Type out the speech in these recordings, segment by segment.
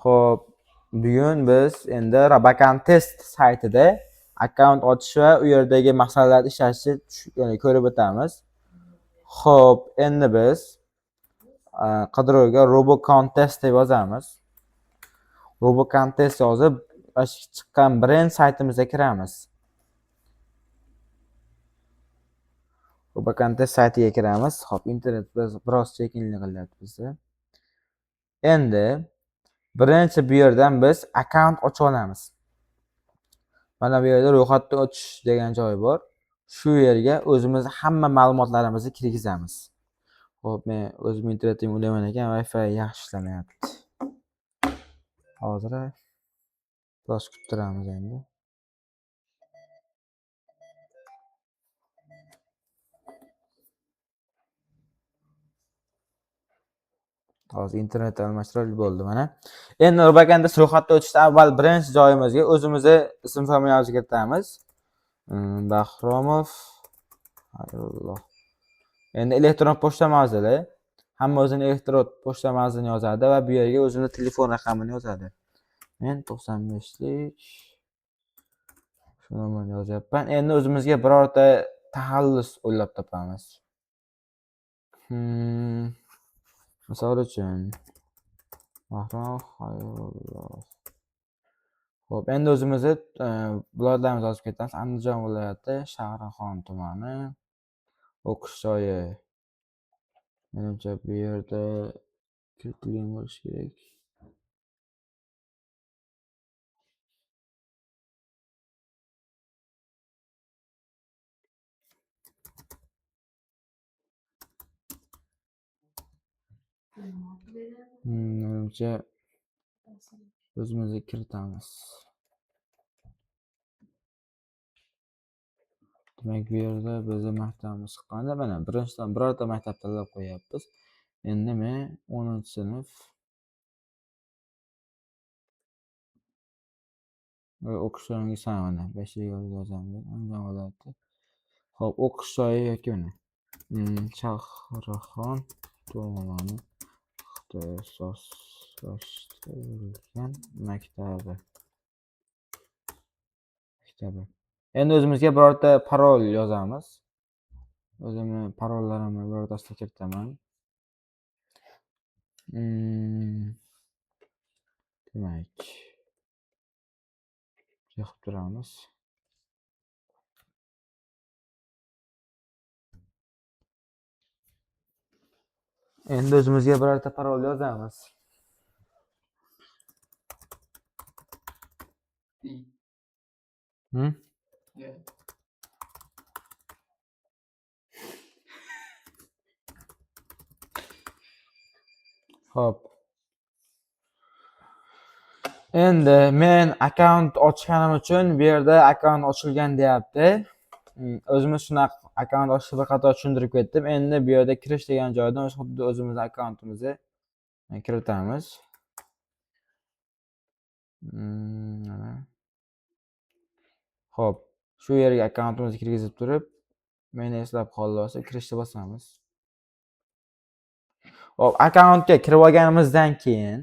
Xo'p, bugun biz endi Robocontest saytida akkaunt ochish va u yerdagi masalalarni ishlashni ko'rib o'tamiz. Xo'p, endi biz qidiruvga Robocontest deb yozamiz. Robocontest yozib, chiqqan birinchi saytimizga kiramiz. Robocontest saytiga kiramiz. Xo'p, internet biroz sekinlik qilyapti bizda. Endi birinchi bu yerdan biz akkaunt ochib olamiz. Mana bu yerda ro'yxatdan o'tish degan joy bor. Shu yerga o'zimiz hamma ma'lumotlarimizni kirgizamiz. Xo'p, men o'zim internetim ulayman ekan, Wi-Fi yaxshi ishlamayapti. Hozir biroz kuttiramiz endi. Hozir internet almashtirib bo'ldi mana. Endi Robocontest ro'yxatdan o'tishda avval birinchi joyimizga o'zimizni ism familiyamizni kiritamiz. Bahromov Xayrulloh. Endi elektron pochta manzili. Hamma o'zini elektron pochta manzilini yozadi va bu yerga o'zini telefon raqamini yozadi. Men 95lik shu nomerni yozyapman. Endi o'zimizga birorta taxallus o'ylab topamiz. Misol uchun Bahromov Xayrulloh. Xo'p, endi o'zimizni viloyatlarimizni yozib ketamiz. Andijon viloyati, Shahrixon tumani, o'qish joyi. Menimcha bu yerda kiritilgan bo'lishi kerak. Menimcha o'zimizni kiritamiz. Demak, bu yerda bizni maktabimiz chiqqanda mana birinchidan birorta maktab tanlab qo'yapmiz. Endi men 10-sinf o'qish joyingiz mana 5 yozamiz. Andijon viloyati. Xo'p, o'qish joyi yoki mana Shahrixon tumani ixtisoslashtirilgan maktabi. Endi o'zimizga birorta parol yozamiz. O'zimni parollarimni birortasini kiritaman. Demak, yoqib turamiz. Endi o'zimizga birorta parol yozamiz. Xo'p. Endi men akkaunt ochganim uchun bu yerda akkaunt ochilgan deyapti. O'zimiz shunaqa akkaunt ochishni bir qator tushuntirib ketdim. Endi bu yerda kirish degan joydan o'z xuddi o'zimizni akkauntimizni kiritamiz. Mana. Xo'p, shu yerga akkauntimizni kirgizib turib, meni eslab qoldi bo'lsa kirishni bosamiz. Xo'p, akkauntga kirib olganimizdan keyin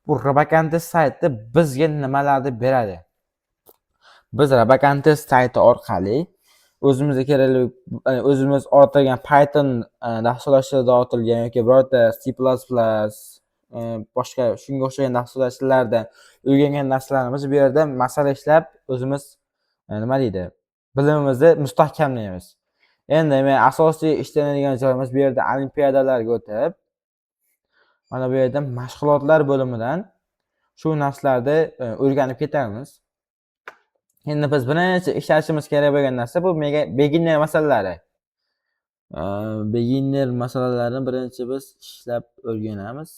bu Robocontest sayti bizga nimalarni beradi? Biz Robocontest sayti orqali o'zimizga kerakli, o'zimiz orttirgan Python dasturlashda ortilgan yoki birorta C++, boshqa shunga o'xshagan dasturlashlardan o'rgangan narsalarimizni bu yerda masala ishlab o'zimiz nima deydi, bilimimizni mustahkamlaymiz. Endi men asosiy ishlanadigan joyimiz bu yerda olimpiadalarga o'tib, mana bu yerda mashg'ulotlar bo'limidan shu narsalarni o'rganib ketamiz. Endi biz birinchi ishlashimiz kerak bo'lgan narsa bu beginner masalalari. Beginner masalalarini birinchi biz ishlab o'rganamiz.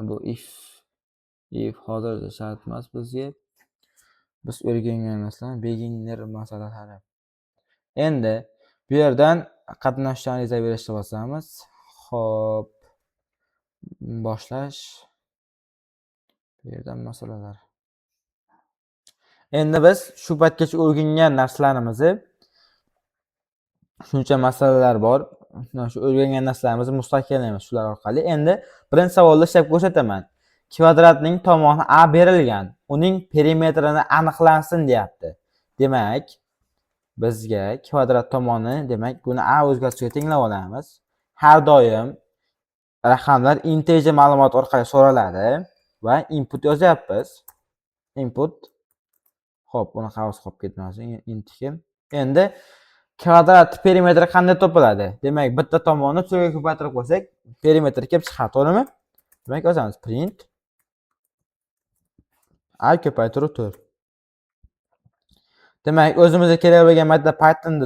Bu if hozircha shart emas bizga. Biz o'rgangan narsalar beginner masalalari. Endi bu yerdan qatnashchi ariza berishni bosamiz. Xo'p, boshlash. Bu yerdan masalalar. Endi biz shu paytgacha o'rgangan narsalarimizni, shuncha masalalar bor, shu o'rgangan narsalarimizni mustahkamlaymiz shular orqali. Endi birinchi savolni ishlab ko'rsataman. Kvadratning tomoni A berilgan. Uning perimetrini aniqlansin deyapti. Demak, bizga kvadrat tomoni, demak, buni A o'zgarishga tenglab olamiz. Har doim raqamlar integer ma'lumot orqali so'raladi va input yozyapmiz. Input. Xo'p, buni qavs qolib ketmasin, intiki. Endi kvadrat perimetri qanday topiladi? Demak, bitta tomonni to'rtga ko'paytirib qo'ysak, perimetr kelib chiqadi, to'g'rimi? Demak, yozamiz print a ko'paytiruv 4. Demak, o'zimizga kerak bo'lgan marta Pythonni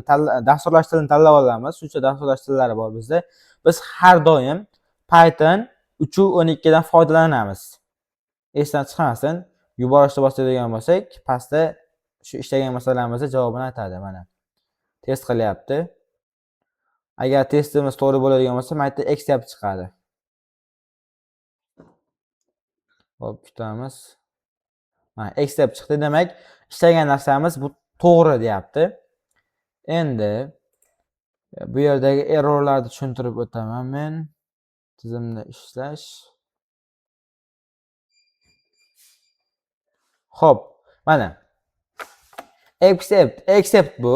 dasturlash tilini tanlab olamiz. Shuncha dasturlash tillari bor bizda. Biz har doim Python 3.12 dan foydalanamiz. Esdan chiqmasin. Yuborishni bosadigan bo'lsak, pastda shu ishlagan masalamizni javobini aytadi mana. Test qilyapti. Agar testimiz to'g'ri bo'ladigan bo'lsa, mana yerda accept chiqadi. Xo'p, kutamiz. Mana, accept chiqdi. Demak, ishlagan narsamiz bu to'g'ri deyapti. Endi bu yerdagi errorlarni tushuntirib o'taman men. Tizimda ishlash. Xo'p, mana. Accept bu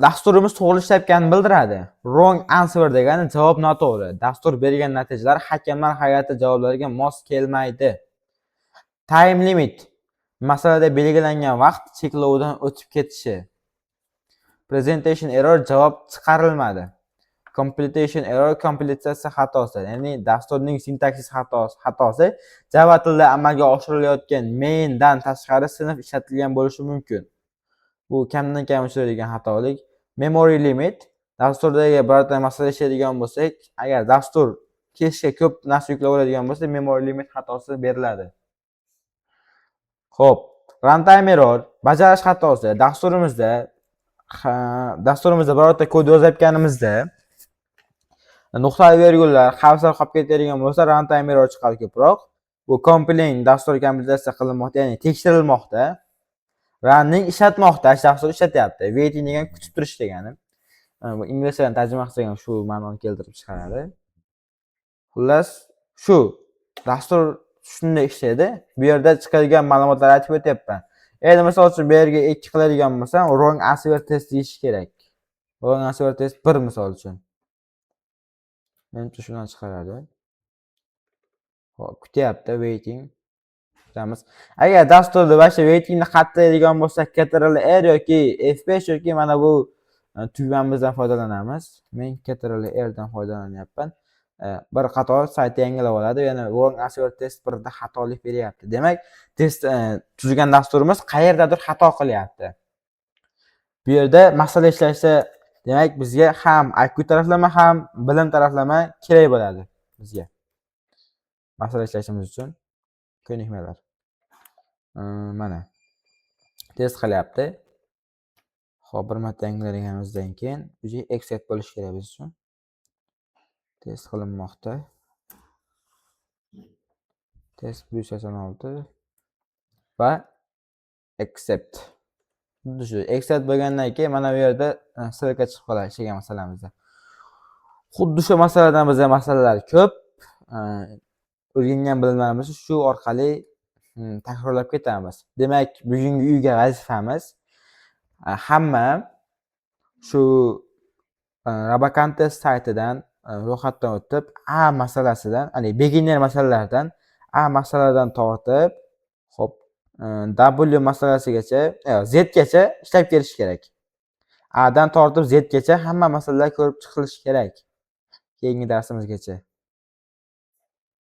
dasturimiz to'g'ri ishlayotganini bildiradi. Wrong answer degani javob noto'g'ri. Dastur bergan natijalar hakamlar hay'ati javoblariga mos kelmaydi. Time limit masalada belgilangan vaqt cheklovidan o'tib ketishi. Presentation error javob chiqarilmadi. Compilation error kompilyatsiya xatosi, ya'ni dasturning sintaksis xatosi Java tilida amalga oshirilayotgan main dan tashqari sinf ishlatilgan bo'lishi mumkin. Bu kamdan kam uchraydigan xatolik. Memory limit dasturdagi birorta masala ishlaydigan bo'lsak, agar dastur kechga ko'p narsa yuklab oladigan bo'lsa, memory limit xatosi beriladi. Xo'p, runtime error bajarish xatosi dasturimizda birorta kod yozayotganimizda nuqta vergullar, harflar qolib ketadigan bo'lsa, runtime error chiqadi ko'proq. Bu compiling dastur kompilyatsiya qilinmoqda, ya'ni tekshirilmoqda. Running ishlatmoqda, dastur ishlatyapti. Waiting degan kutib turish degani. Bu inglizchadan tarjima qilsak ham shu ma'noni keltirib chiqaradi. Xullas, shu dastur shunday ishlaydi. Bu yerda chiqadigan ma'lumotlarni aytib o'tyapman. Endi misol uchun bu yerga 2 qiladigan bo'lsam, wrong answer test deyish kerak. Wrong answer test 1 misol uchun. Menimcha shundan chiqaradi. Xo'p, kutyapti, waiting. Kutamiz. Agar dasturda вообще waitingni qatlaydigan bo'lsak, Ctrl R yoki F5 yoki mana bu tugmamizdan foydalanamiz. Men Ctrl R dan foydalanyapman. Bir qator sayt yangilab oladi, yana wrong answer test 1da xatolik beryapti. Demak, test tuzgan dasturimiz qayerdadir xato qilyapti. Bu yerda masala ishlashda, demak, bizga ham IQ taraflama, ham bilim taraflama kerak bo'ladi bizga. Masala ishlashimiz uchun ko'nikmalar. Mana. Test qilyapti. Xo'p, bir marta yangilaganimizdan keyin уже accept bo'lishi kerak biz uchun. Test qilinmoqda. Test 186 va accept. Xuddi shu accept bo'lgandan keyin mana bu yerda ссылка chiqib qoladi ishlagan masalamizda. Xuddi shu masaladan bizda masalalar ko'p. O'rgangan bilimlarimizni shu orqali takrorlab ketamiz. Demak, bugungi uyga vazifamiz hamma shu Robocontest saytidan ro'yxatdan o'tib, A masalasidan, ya'ni beginner masalalaridan A masaladan tortib, xo'p, W masalasigacha, Z gacha ishlab kelish kerak. A dan tortib Z gacha hamma masalalar ko'rib chiqilishi kerak. Keyingi darsimizgacha.